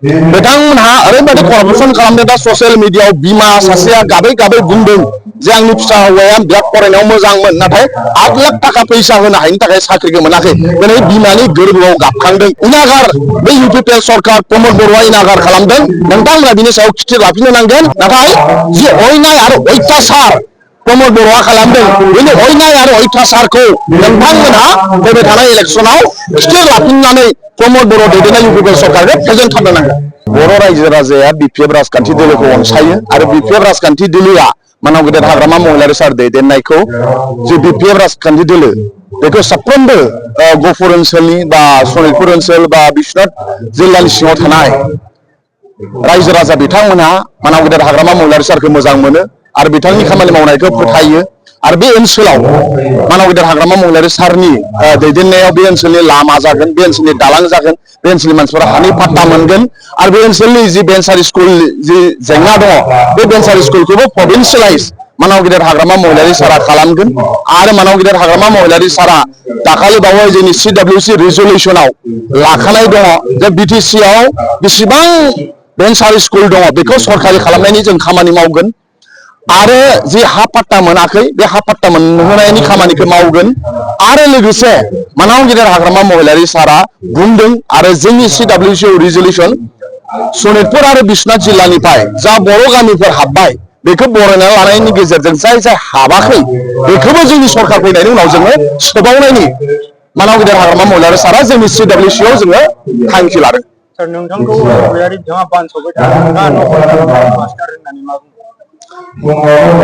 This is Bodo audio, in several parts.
बिथांमोनहा ओरैबायदि करपसन खालामदों दा ससियेल मिडियायाव बिमा सासेया गाबै गाबै बुंदों जे आंनि फिसा हौवाया बिराद फरायनायाव मोजांमोन नाथाय 8 लाख थाखा फैसा होनो हायिनि थाखाय साख्रिखौ मोनाखै दिनै बिमानि गोरबोआव गाबखांदों इनागार बे इउपिपिएल सरकार प्रमद बर'आ इनागार खालामदों नोंथांमोना बिनि सायाव खिथि लाफिननो नांगोन नाथाय जि अयनाय आरो अयथासार प्रमद बर'आ खालामदों बेनि अयनाय आरो अयथासारखौ नोंथांमोनहा फैबाय थानाय इलेक्सनाव खिथि लाफिननानै प्रमद बर' दैदेननाय इउपिपिएल सरकारखौ फेजेनथारनो नांगोन बर' रायजो राजाया बिपिएफ राजखान्थि दोलोखौ अनसायो आरो बिपिएफ राजखान्थि दोलोआ मानाव गेदेर हाग्रामा महिलारि सार दैदेननायखौ जे बिपिएफ राजखान्थि दोलो बेखौ साफ्रोमबो गफुर ओनसोलनि बा सनितपुर ओनसोल बा बिश्वनाथ जिल्लानि सिङाव थानाय रायजो राजा बिथांमोनहा मानाव गेदेर हाग्रामा महिलारि सारखौ मोजां मोनो आरो बिथांनि खामानि मावनायखौ फोथायो आरो बे ओनसोलाव मानाव गेदेर हाग्रामा महिलारि सारनि दैदेननायाव बे ओनसोलनि लामा जागोन बे ओनसोलनि दालां जागोन बे ओनसोलनि मानसिफोरा हानि पाट्टा मोनगोन आरो बे ओनसोलनि जि भेन्सार स्कुल जि जेंना दङ बे भेन्सार स्कुलखौबो प्रभिन्सियेलाइज मानाव गेदेर हाग्रामा महिलारि सारा खालामगोन आरो मानाव गेदेर हाग्रामा महिलारि सारा दाखालि बावै जोंनि CWC रिजोलिउसनाव लाखानाय दङ जे बिटिसि आव बेसेबां भेन्सार स्कुल दङ बेखौ सरकारि खालामनायनि जों खामानि मावगोन आरो जि हा पाट्टा मोनाखै बे हा पाट्टा मोनहोनायनि खामानिखौ मावगोन आरो लोगोसे मानाव गेदेर हाग्रामा महिलारि सारा बुंदों आरो जोंनि CWC रिजोलिउसन सनितपुर आरो बिश्वनाथ जिल्लानिफ्राय जा बर' गामिफोर हाबबाय बेखौ बरायना लानायनि गेजेरजों जाय जाय हाबाखै बेखौबो जोंनि सरकार फैनायनि उनाव जोङो सोबावनायनि मानाव गेदेर हाग्रामा महिलारि सारा जोंनि CWC आव जोङो थांखि लादों सार नोंथांखौ बर'यारि बिथाङा बानस'बाय थादों नोंथाङा मास्टार होननानै मा बुङो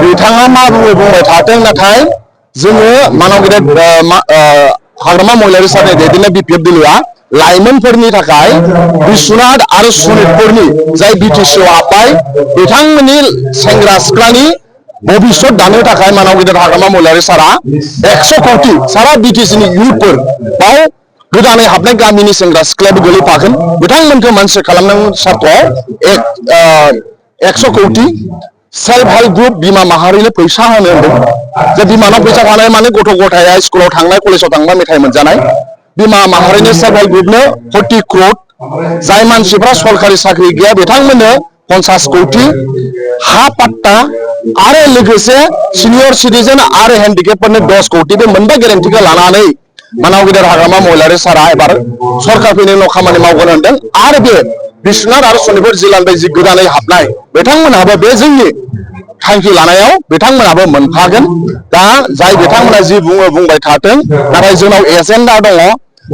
बिथाङा मा बुङो बुंबाय थाथों नाथाय जोङो मानाव गेदेर हाग्रामा महिलारि सारनि दैदेननाय बिपिएफ दोलोआ लाइमोनफोरनि थाखाय बिश्वनाथ आरो सनितपुरनि जाय बिटिसि आव हाबबाय बिथांमोननि सेंग्रा सिख्लानि भबिष्यत दानो थाखाय मानाव गेदेर हाग्रामा महिलारि सारा 100 कोटि सारा बिटिसिनि इयुथफोर बाव गोदानै हाबनाय गामिनि सेंग्रा सिख्लायाबो गोलैफागोन बिथांमोनखौ मानसि खालामनांगौ सार्थआव 100 कोटि सेल्फ हेल्प ग्रुप बिमा माहारिनो फैसा होनो होदों जे बिमानाव फैसा थानाय माने गथ' गथाया स्कुलाव थांनाय कलेजाव थांबा मेथाइ मोनजानाय बिमा माहारिनो सेल्फ हेल्प ग्रुपनो 40 करोड़ जाय मानसिफ्रा सरकारि साख्रि गैया बिथांमोननो 50 कोटि हा पाट्टा आरो लोगोसे सिनियर सिटिजेन आरो हेन्डिकेपफोरनो 10 कोटि बे मोनबा गेरेन्टिखौ लानानै मानाव गेदेर हाग्रामा महिलारि सारा एबार सरकार फैनायनि उनाव खामानि मावगोन होनदों आरो बे बिश्वनाथ आरो सनितपुर जिल्लानिफ्राय जि गोदानै हाबनाय बिथांमोनहाबो बे जोंनि थांखि लानायाव बिथांमोनाबो मोनफागोन दा जाय बिथांमोना जि बुङो बुंबाय थाथों नाथाय जोंनाव एजेन्डा दङ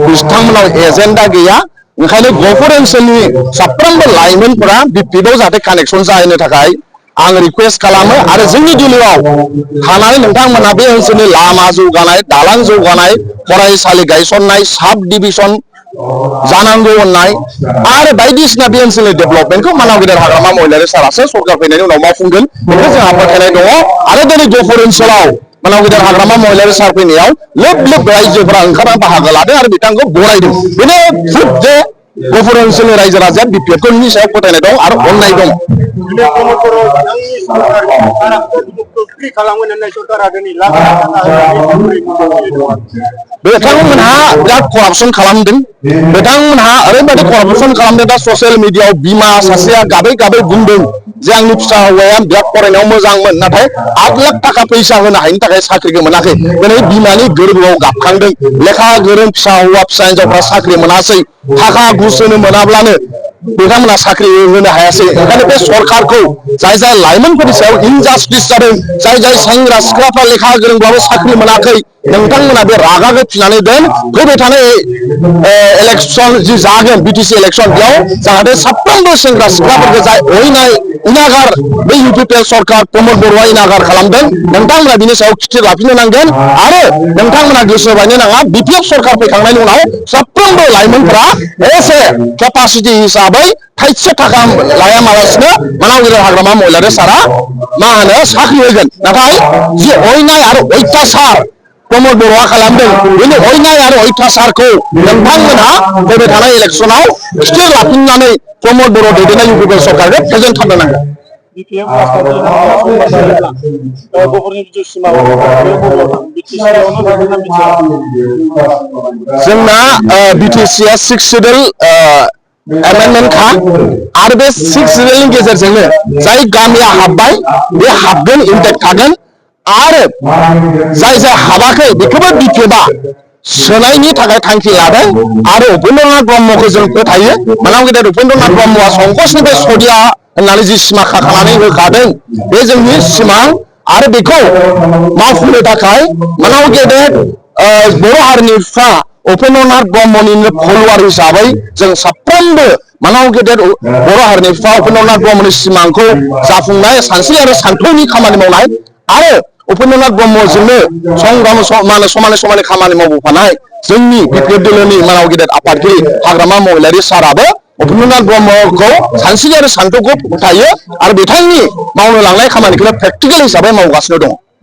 बिथांमोनाव एजेन्डा गैया ओंखायनो गफुर ओनसोलनि साफ्रोमबो लाइमोनफोरा बिपिएफआव जाहाथे कानेक्सन जाहैनो थाखाय आं रिक्वेस्ट खालामो आरो जोंनि दोलोआव थानानै नोंथांमोना बे ओनसोलनि लामा जौगानाय दालां जौगानाय फरायसालि गायसननाय साब डिभिजन जानांगौ होननाय आरो बायदिसिना बे ओनसोलनि डेभेलपमेन्टखौ मानाव गेदेर हाग्रामा महिलारि सारासो सरकार फैनायनि उनाव मावफुंगोन बेखौ जोंहा फोथायनाय दङ आरो दिनै गफुर ओनसोलाव मानाव गेदेर हाग्रामा महिलारि सार फैनायाव लोब लोब रायजोफोरा ओंखारना बाहागो लादों आरो बिथांखौ बरायदों बेनो प्रुफ जे गफुर ओनसोलनि रायजो राजाया बिपिएफनि सायाव फोथायनाय दं आरो अननाय दं बिथांमोनहा बिराद करपसन खालामदों बिथांमोनहा ओरैबायदि करपसन खालामदों दा ससियेल मिडियायाव बिमा सासेया गाबै गाबै बुंदों जे आंनि फिसा हौवाया बिराद फरायनायाव मोजांमोन नाथाय 8 लाख थाखा फैसा होनो हायिनि थाखाय साख्रिखौ मोनाखै दिनै बिमानि गोरबोआव गाबखांदों लेखा गोरों फिसा हौवा फिसा हिनजावफ्रा साख्रि मोनासै थाखा घुस होनो मोनाब्लानो बिथांमोना साख्रि होनो हायासै ओंखायनो बे सरकारखौ जाय जाय लाइमोनफोरनि सायाव इनजास्टिस जादों जाय जाय सेंग्रा सिख्लाफ्रा लेखा गोरोंब्लाबो साख्रि मोनाखै नोंथांमोना बे रागाखौ फिनानै दोन फैबाय थानाय इलेक्सन जि जागोन बिटिसि इलेक्सन बेयाव जाहाथे साफ्रोमबो सेंग्रा सिख्लाफोरखौ जाय अयनाय इनागार बे इउपिपिएल सरकार प्रमद बर'आ इनागार खालामदों नोंथांमोना बिनि सायाव खिथि लाफिननो नांगोन आरो नोंथांमोना गोसो बायनो नाङा बिपिएफ सरकार फैखांनायनि उनाव साफ्रोमबो लाइमोनफोरा एसे केपासिटि हिसाबै थाइसे थाखा लायामालासिनो मानाव गेदेर हाग्रामा महिलारि सारा मा होनो साख्रि होगोन नाथाय जि अयनाय आरो अयथासार प्रमद बर'आ खालामदों बेनि अयनाय आरो अयथासारखौ नोंथांमोनहा फैबाय थानाय इलेक्सनाव खिथि लाफिननानै प्रमद बर' दैदेननाय इउपिपिएल सरकारखौ फेजेनथारनो नांगोन जोंना बिटिसिआ 6 सिडुल एमेन्डमेन्ट खा आरो बे 6 रियेलनि गेजेरजोंनो जाय गामिया हाबबाय बे हाबगोन इन्टेक्ट थागोन आरो जाय हाबाखै बेखौबो बिखेबा सोनायनि थाखाय थांखि लादों आरो उपेन्द्रनाथ ब्रह्मखौ जों फोथायो मानोना गेदेर उपेन्द्रनाथ ब्रह्मआ संकसनिफ्राय सदिया होननानै जि सिमा खाखानानै होखादों बे जोंनि सिमां आरो बेखौ मावफुंनो थाखाय मानोना गेदेर बर' हारिनि बिफा उपेन्द्रनाथ ब्रह्मनिनो फल'वार हिसाबै जों साफ्रोमबो मानोना गेदेर बर' हारिनि बिफा उपेन्द्रनाथ ब्रह्मनि सिमांखौ जाफुंनाय सानस्रि आरो सान्थौनि खामानि मावनाय आरो उपेन्द्रनाथ ब्रह्मजोंनो समानै खामानि मावबोफानाय जोंनि बिपिएफ दोलोनि मानाव गेदेर आफादगिरि हाग्रामा महिलारि साराबो उपेन्द्रनाथ ब्रह्मखौ सानस्रि आरो सान्थौखौ फोथायो आरो बिथांनि मावनो लांनाय खामानिखौ प्रेक्टिकेल हिसाबै मावगासिनो दङ।